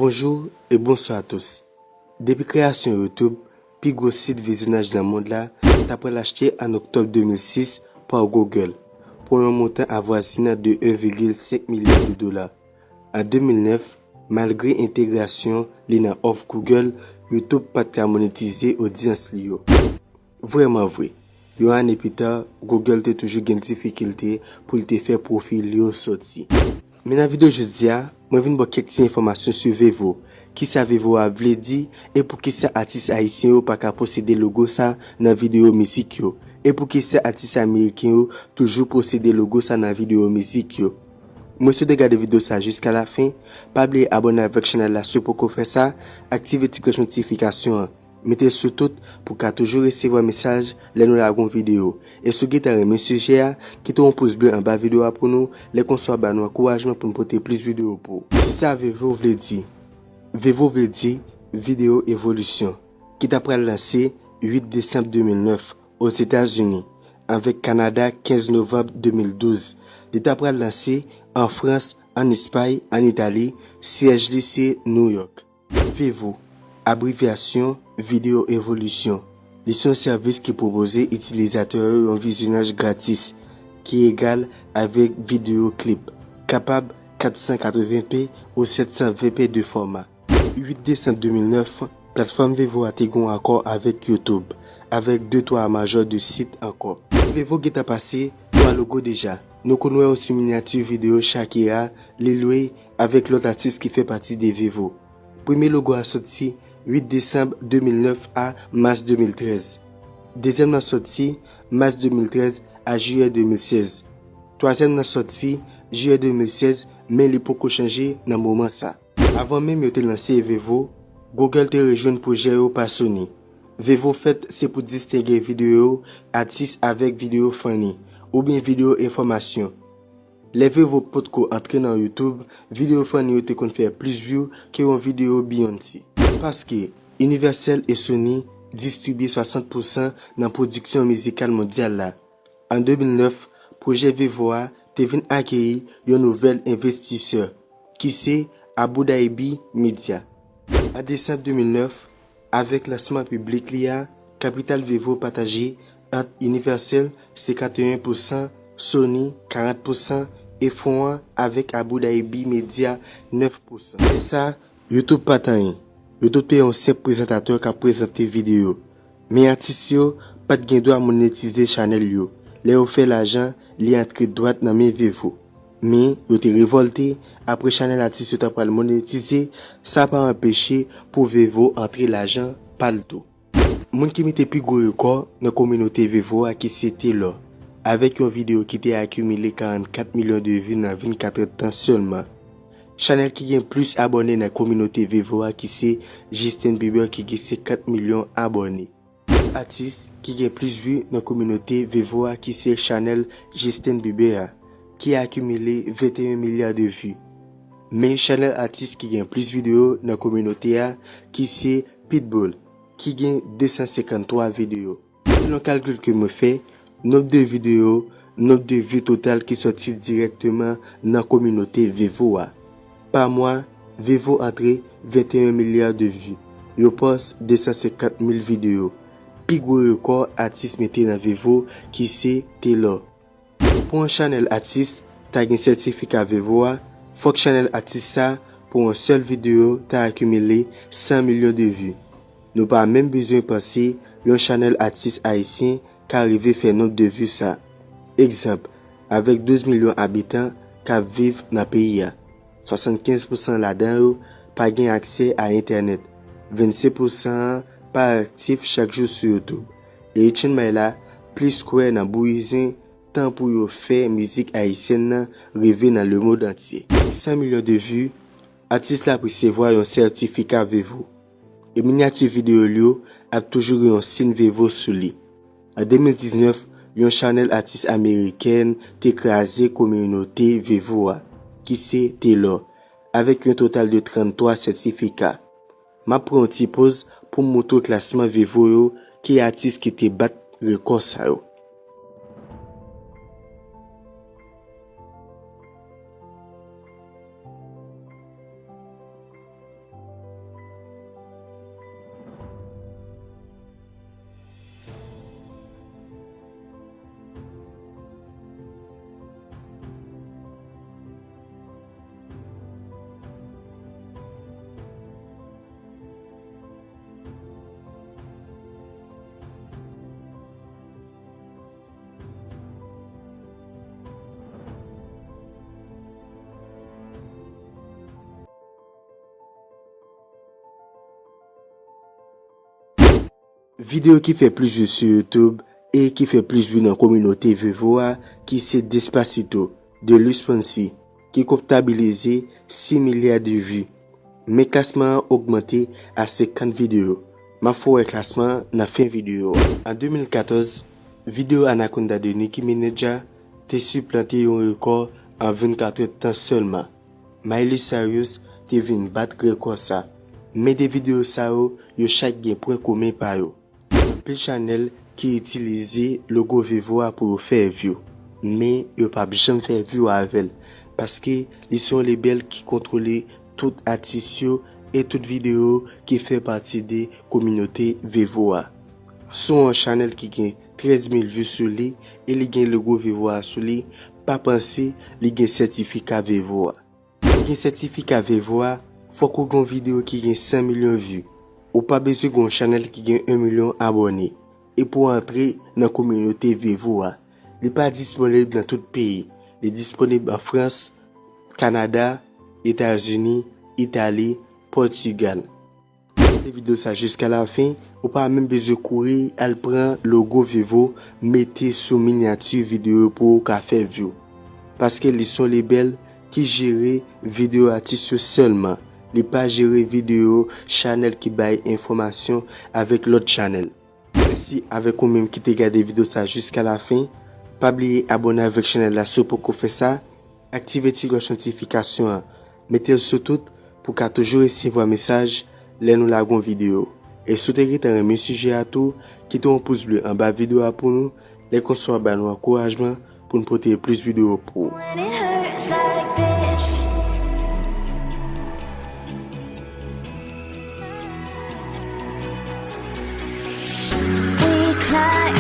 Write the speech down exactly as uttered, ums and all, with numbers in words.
Bonjou e bonswa a tous. Depi kreyasyon YouTube, pi gwo sit vizyonaj nan mond la, ta pral achte an oktòb de mil sis pa Google, pou yon montan avwazinan de en vigil senk milya de dola. An de mil nèf, malgre entegrasyon li nan òf Google, YouTube pa t ka monetize odyans li yo. Vrèman vre, yon ane pita, Google te toujou gen difikilte pou l te fè pwofi li yo soti. Men nan videyo jodi a, mwen vin ba w kèk ti enfòmasyon sou Vevo, kisa Vevo a vle di, e poukisa atis ayisyen yo pa ka posede logo sa nan videyo mizik yo, e poukisa atis ameriken yo toujou posede logo sa nan videyo mizik yo. Mwen swete gade videyo sa jiska lafen, pa bliye abòne avèk chanèl la si w poko fè sa, aktive ti klòch notifikasyon an. Mete l sou tout pou w ka toujou resevwa mesaj lè nou lage yon videyo. E si w gentan renmen sijè a, kite yon pouz ble anba videyo a pou nou, lè konsa w ap ba nou ankourajman pou n pote plis videyo pou ou. Kisa Vevo vle di? Vevo vle di Video Evolution, ki ta pral lanse uit desanm de mil nèf Ozetazini, avèk Kanada kenz novanm de mil douz. Li ta pral lanse an Frans, ann Espay, ann Itali, syèj li se New York. Vevo, abrevyasyon Video Evolution. Li se yon sèvis ki pwopoze itilizatè yo yon vizyonaj gratis ki egal avèk videyo klip, kapab kat san katreven p ou sèt san ven p de fòma. Uit desanm de mil nèf, platfòm Vevo a te gen yon akò avèk YouTube, avèk de twa majè de sit ankò. Vevo gentan pase twa logo deja. Nou konn wè yo sou minyati videyo Shakira, Lil Wayne, avèk lòt atis ki fè pati de Vevo. Premye logo a soti uit desanm de mil nèf a mas de mil trèz. Dezyèm nan soti mas de mil trèz a jiyè de mil sèz. Twazyèm nan soti jiyè de mil sèz, men li poko chanje nan moman sa. Avan menm yo te lanse Vevo, Google te rejwenn pwojè yo pa Sony. Vevo fèt se pou distenge videyo atis avèk videyo funny, oubyen videyo enfòmasyon. Lè Vevo potko antre nan YouTube, videyo funny yo te konn fè plis view ke yon videyo Beyoncé. Paske Universal e Sony distribye swasant pousan nan pwodiksyon mizikal mondyal la. An de mil nèf, pwojè Vevo a te vin akeyi yon nouvèl envestisè, ki se Abu Dhabi Media. An desanm de mil nèf, avèk lansman piblik li a, kapital Vevo pataje ant Universal senkanteyen pousan, Sony karant pousan, e fon an avèk Abu Dhabi Media nèf pousan. Lè sa, YouTube pa t anyen. YouTube te yon senp prezantatè k ap prezante videyo. Men atis yo pa t gen dwa monetize chanèl yo. Lè yo fè lajan, li antre dwat nan men Vevo. Men, yo te revòlte, apre chanèl atis yo ta pral monetize, sa pa anpeche pou Vevo antre lajan pa l tou. Moun ki mete pi gwo rekò nan kominote Vevo a ki se Taylor, avèk yon videyo ki te akimile karannkat milyon de vi nan vennkat èdtan sèlman. Chanèl ki gen plis abòne nan kominote Vevo a ki se Justin Bieber ki gen senkant milyon abòne. Atis ki gen plis vi nan kominote Vevo a ki se chanèl Justin Bieber a, ki akimile venteyen milya de vi. Men chanèl atis ki gen plis videyo nan kominote a ki se Pitbull, ki gen desan senkanntwa videyo. Selon kalkil ke mwen fè, nonb de videyo, nonb de vi total ki sòti dirèkteman nan kominote Vevo a. Pa mwa, Vevo antre venteyen milya de vi. Yo pòs desan senkant mil videyo. Pi gwo rekò atis mete nan Vevo ki se Taylor. Pou yon chanèl atis ta gen sètifika Vevo a, fòk chanèl atis sa pou yon sèl videyo ta akimile san milyon de vi. Nou pa menm bezwen panse yon chanèl atis ayisyen ka rive fè nonb de vi sa. Egzanp, avèk douz milyon abitan k ap viv nan peyi a, swasannkenz pousan ladan yo pa gen aksè a entènèt, vennsenk pousan an pa aktif chak jou sou YouTube, e Etienne Maila plis kwè nan bouyizen tan pou yo fè mizik ayisyèn nan rive nan lemonn antye. San milyon de vi, atis la ap resevwa yon sètifika Vevo. E minyati videyo l yo ap toujou gen yon siy Vevo sou li. An de mil diznèf, yon chanèl atis amerikèn te kraze kominote Vevo a, ki se Taylor, avèk yon total de tranntwa sètifika. M ap pran yon ti poz pou m montre w klasman Vevo yo, ki atis ki te bat rekò sa yo. Videyo ki fè plis view sou YouTube e ki fè plis view nan kominote Vevo a, ki se Despacito, de Luis Fonsi, ki kontabilize sis milya de view. Men klasman an ogmante a senkant videyo. M ap fè w wè klasman an nan fen videyo a. An de mil katòz, videyo Anaconda de Nicki Minaj a te siplante yon rekò an vennkat èdtan sèlman. Miley Cyrus te vin bat rekò sa. Men de videyo sa yo, yo chak gen pwen komen pa yo. Anpil chanèl ki itilize logo Vevo a pou yo fè view, men yo p ap janm fè view avè l, paske li se yon lebèl ki kontwole tout atis yo e tout videyo ki fè pati de kominote Vevo a. Se yon chanèl ki gen trèz mil view sou li e li gen logo Vevo a sou li, pa panse li gen sètifika Vevo a. Pou gen sètifika Vevo a, fòk ou gen yon videyo ki gen san milyon view. Ou pa bezwen gen yon chanèl ki gen yon milyon abòne. E pou antre nan kominote Vevo a, li pa disponib nan tout peyi. Li disponib an Frans, Kanada, Etazini, Itali, Pòtigal. Gade videyo sa jiska lafen, ou pa menm bezwen kouri al pran logo Vevo, mete sou minyati videyo pou ou ka fè view. Paske li se yon lebèl ki jere videyo atis yo sèlman. Li pa jere videyo chanèl ki bay enfòmasyon avèk lòt chanèl. Mèsi avèk ou menm ki te gade videyo sa jiska lafen. Pa bliye abòne avèk chanèl la si w poko fè sa. Aktive ti klòch notifikasyon an. Mete l sou tout pou w ka toujou resevwa mesaj lè nou lage yon videyo. E si w te gentan renmen sijè a tou, kite yon pous ble anba videyo a pou nou. Lè konsa w ap ba nou ankourajman pou n pote plis videyo pou ou. When it hurts like this. We climb